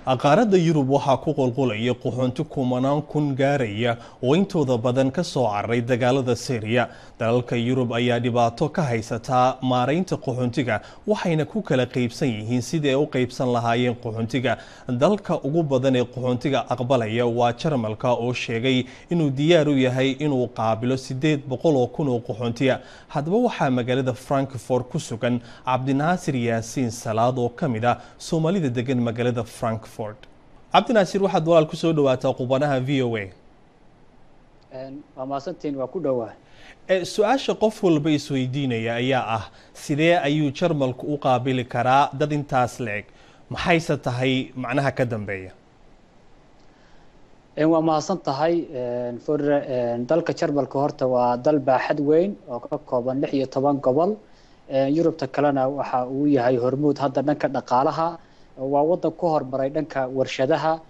Qaaradda Yurub waxaa ku qulqulaya qaxoonti kumanaan kun gaaraya oo intooda badan ka soo cararay dagaalada Syria. Dalalka Yurub ayaa dhibaato ka haysataa maaraynta qaxoontiga, waxayna ku kala qaybsan yihiin sidii ay u qaybsan lahaayeen qaxoontiga. Dalka ugu badan ee qaxoontiga aqbalaya waa Jarmalka, oo sheegay inuu diyaar u yahay inuu qaabilo 800,000 oo qaxoontiya. Haddaba waxaa magaalada Frankfort ku sugan Cabdinaasir Yaasiin Salaad oo ka mid ah Soomaalida degan magaalada Frankfort. Cabdinaasir, waxaad walaal kusoo dhawaataa qubanaha VOA. Waa mahadsantiin, waa ku dhowaa. Su-aasha qof walba isweydiinaya ayaa ah, sidee ayuu Jarmalku u qaabili karaa dad intaas la-eg? Maxayse tahay macnaha ka dambeeya? Waa mahadsan tahay Furre. Dalka Jarmalka horta waa dal baaxad weyn oo ka kooban 16 gobol. Yurubta kalena waxa uu yahay hormuud hadda dhanka dhaqaalaha. Waa wadan ku horumaray dhanka warshadaha.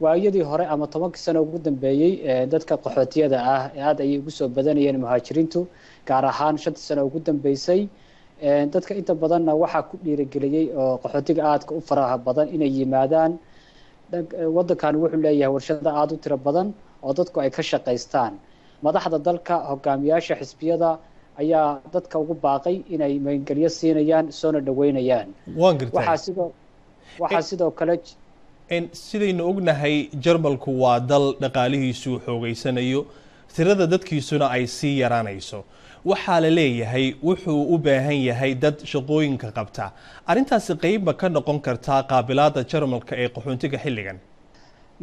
Waayadii hore ama 10kii sano ugu dambeeyey, dadka qaxootiyada ah aada ayay ugu soo badanayeen muhaajiriintu, gaar ahaan 5tii sano ugu dambeysay. Dadka inta badanna waxaa ku dhiirigeliyey oo qaxootiga aadka u faraha badan inay yimaadaan wadankan, wuxuu leeyahay warshado aada u tiro badan oo dadku ay ka shaqaystaan. Madaxda dalka, hogaamiyaasha xisbiyada ayaa dadka ugu baaqay inay magangelyo siinayaan, soona dhaweynayaan. Waan gartay. Waxaa sidoo kale Sidaynu ognahay, Jarmalku waa dal dhaqaalihiisu xoogeysanayo, tirada dadkiisuna ay sii yaraanayso. Waxaa la leeyahay wuxuu u baahan yahay dad shaqooyinka qabta. Arrintaasi qeyb ma ka noqon kartaa qaabilaada Jarmalka ee qaxoontiga xilligan?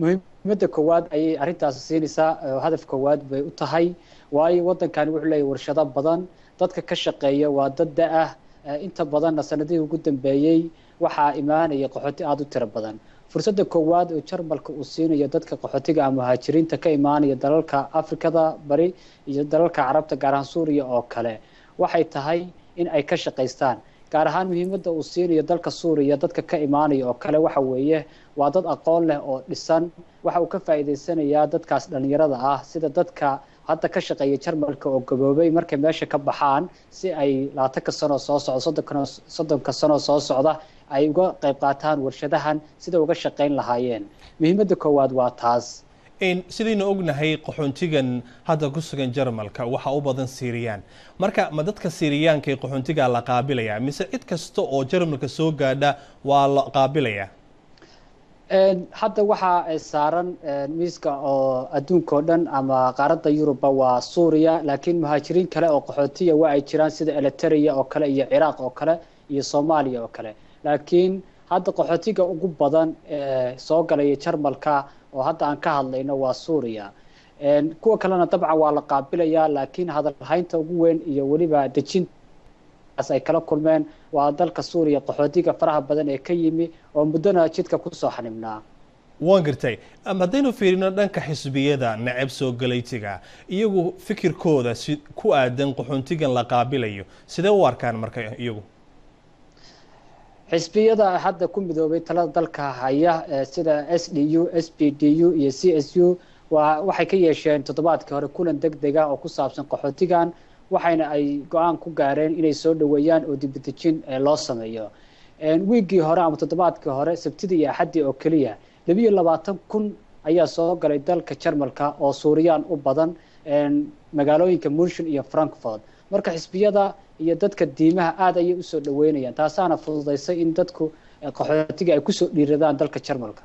Muhiimadda koowaad ayay arrintaasi siinaysaa, hadaf koowaad bay u tahay, waayo waddankani wuxuu leeyahay warshado badan. Dadka ka shaqeeya waa dad da-ah. Inta badanna sanadihii ugu dambeeyey waxaa imaanaya qaxooti aada u tiro badan. Fursadda koowaad oo Jarmalka uu siinayo dadka qaxootiga ama muhaajiriinta ka imaanaya dalalka Afrikada Bari iyo dalalka Carabta, gaar ahaan Suuriya oo kale, waxay tahay in ay ka shaqaystaan. Gaar ahaan muhiimadda uu siinayo dalka Suuriya dadka ka imaanaya oo kale waxa weeye waa dad aqoon leh oo dhisan. Waxa uu ka faa'iidaysanayaa dadkaas dhalinyarada ah, sida dadka hadda ka shaqeeya Jarmalka oo gaboobay, markay meesha ka baxaan si ay 20ka sano soo socda, 30ka sano soo socda ay uga qayb qaataan warshadahan sida uga shaqayn lahaayeen. Muhiimadda koowaad waa taas. Sidaynu ognahay, qaxoontigan hadda ku sugan Jarmalka waxaa u badan Siiriyaan. Marka ma dadka Siiriyaanka ee qaxoontiga la qaabilaya, mise cid kasta oo Jarmalka soo gaadha waa la qaabilaya? Hadda waxaa saaran miiska oo adduunka oo dhan ama qaaradda Yurubba waa Suuriya, laakiin muhaajiriin kale oo qaxootiya waa ay jiraan, sida Eliteria oo kale iyo Ciraaq oo kale iyo Soomaaliya oo kale. Laakiin hadda qaxootiga ugu badan ee soo galaya Jarmalka oo hadda aan ka hadlayno waa Suuriya. Kuwa kalena dabcan waa la qaabilayaa, laakiin hadalhaynta ugu weyn iyo weliba dejintaas ay kala kulmeen waa dalka Suuriya, qaxootiga faraha badan ee ka yimi oo muddona jidka kusoo xanibnaa. Waan gartay. Haddaynu fiirino dhanka xisbiyada neceb soo galaytiga, iyagu fikirkooda si ku aadan qaxoontigan la qaabilayo sidee u arkaan marka iyagu? Xisbiyada hadda ku midoobay talada dalka haya, sida SDU, SPD u iyo CSU, waa waxay ka yeesheen toddobaadkii hore kulan deg dega oo ku saabsan qaxootigan, waxayna ay go-aan ku gaareen inay soo dhaweeyaan oo dibadejin loo sameeyo. Wiiggii hore ama toddobaadkii hore, Sabtidii iyo Axaddii oo keliya, 22,000 ayaa soo galay dalka Jarmalka oo Suuriyaan u badan, magaalooyinka München iyo Frankfurt. Marka xisbiyada iyo dadka diimaha aada ayay usoo dhaweynayaan, taasaana fududaysay in dadku qaxootiga ay kusoo dhiiradaan dalka Jarmalka.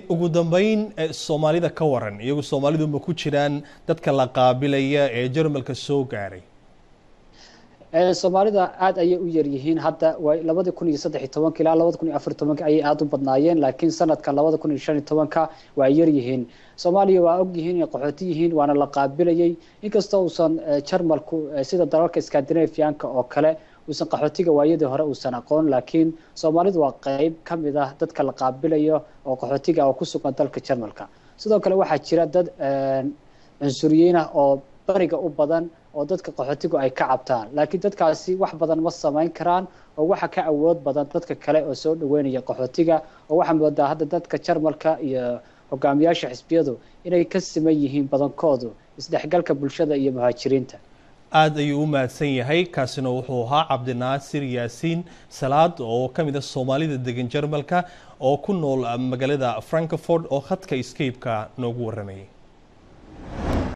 Ugu dambeyn, Soomaalida ka waran? Iyagu Soomaalidu ma ku jiraan dadka la qaabilaya ee Jarmalka soo gaaray? Soomaalida aada ayay u yaryihiin hadda. 2013ka ilaa 2014ka ayay aada u badnaayeen, laakiin sanadka 2015ka waa yaryihiin. Soomaaliya waa ogyihiin inay qaxooti yihiin, waana la qaabilayay, inkastoo uusan Jarmalku sida dalalka Scandinavianka oo kale uusan qaxootiga waayadii hore uusan aqoon, laakiin Soomaalidu waa qeyb ka mid ah dadka la qaabilayo oo qaxootiga oo ku sugan dalka Jarmalka. Sidoo kale waxaa jira dad cunsuriyiin ah oo bariga u badan oo dadka qaxootigu ay ka cabtaan, laakiin dadkaasi wax badan ma samayn karaan oo waxa ka awood badan dadka kale oo soo dhaweynaya qaxootiga, oo waxaa moodaa hadda dadka Jarmalka iyo hogaamiyaasha xisbiyadu inay ka siman yihiin badankoodu isdhexgalka bulshada iyo muhaajiriinta. Aad ayuu u mahadsan yahay. Kaasina wuxuu ahaa Cabdinaasir Yaasiin Salaad oo ka mid ah Soomaalida degan Jarmalka oo ku nool magaalada Frankfurt oo khadka Skype-ka noogu waramayay.